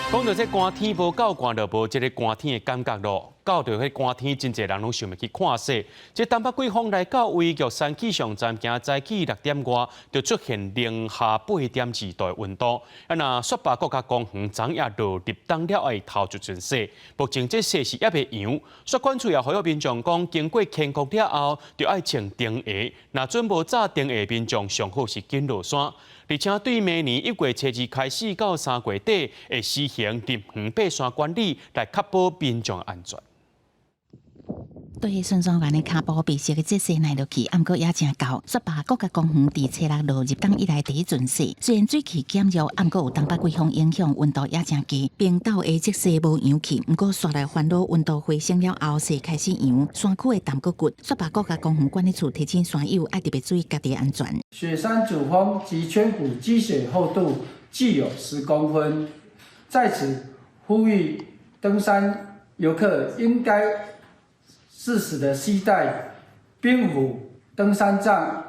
講到這寒天無夠寒，就無這个寒天的感覺囉。到著彼寒天，真濟人攏想欲去看雪。這東北季風來到位，玉山氣象站今早起6點外就出現零下8.2度的溫度。啊，若雪霸國家公園昨夜落入冬了後頭一陣雪，目前這雪是猶未溶。雪管處也呼籲民眾講，經過天光了後，就愛穿長鞋。若準無紮長鞋，民眾上好是緊落山。而且對明年1月初2開始到3月底，會實行入園爬山管理，來確保民眾安全。對巡山員的跤步白色的積雪耐落去，毋過也誠厚。雪霸國家公園佇初六落入冬以來第一陣雪，雖然水汽減弱，毋過有東北季風影響，溫度也誠低。冰斗的積雪無溶去，毋過紲來煩惱溫度回升了後，雪開始溶，山區會澹閣骨。雪霸國家公園管理處提醒山友愛特別注意家己安全。雪山主峰及圈谷積雪厚度計有10公分，在此呼籲登山遊客應該適時的攜帶冰斧、登山杖、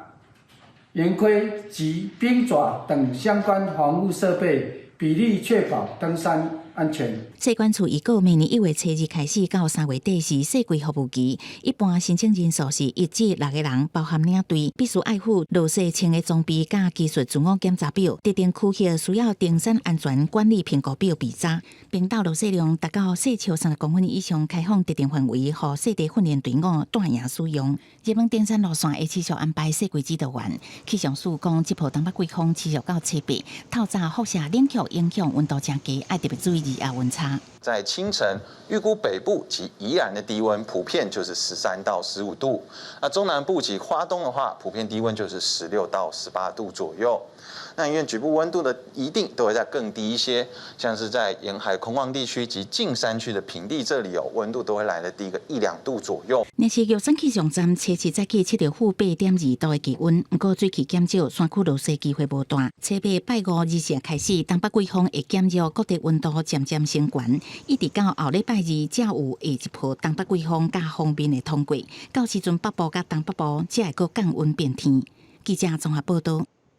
圓規及冰爪等相關防護設備，比例確保登山安全。雪管處預告，明年1月初2開始到3月底是雪季服務期，一般申請人數是1至6個人，包含領隊，必須愛附落雪穿的裝備佮技術自我檢查表，特定區域需要登山安全管理評估表備查。冰斗落雪量達到雪橇30公分以上，開放特定範圍，予雪地訓練隊伍帶營使用。熱門登山路線會持續安排雪季指導員。氣象署講，這波東北季風持續到初八，透早輻射冷卻影響，溫度誠低，愛特別注意日夜溫差。在清晨，預估北部及宜蘭的低溫普遍就是13到15度，那中南部及花東的話，普遍低溫就是16到18度左右。那因為局部溫度的一定都會再更低一些，像是在沿海空曠地區及近山區的平地這裡哦，溫度都會來得低個一兩度左右。若是玉山氣象站初七早起測著-8.2度的氣溫，毋過水汽減少，山區落雪機會無大。初八拜五日時開始，東北季風會減弱，各地溫度漸漸升懸，一直到後禮拜二才有下一波東北季風佮鋒面會通過。到時陣北部佮東北部才會閣降溫變天。記者綜合報道。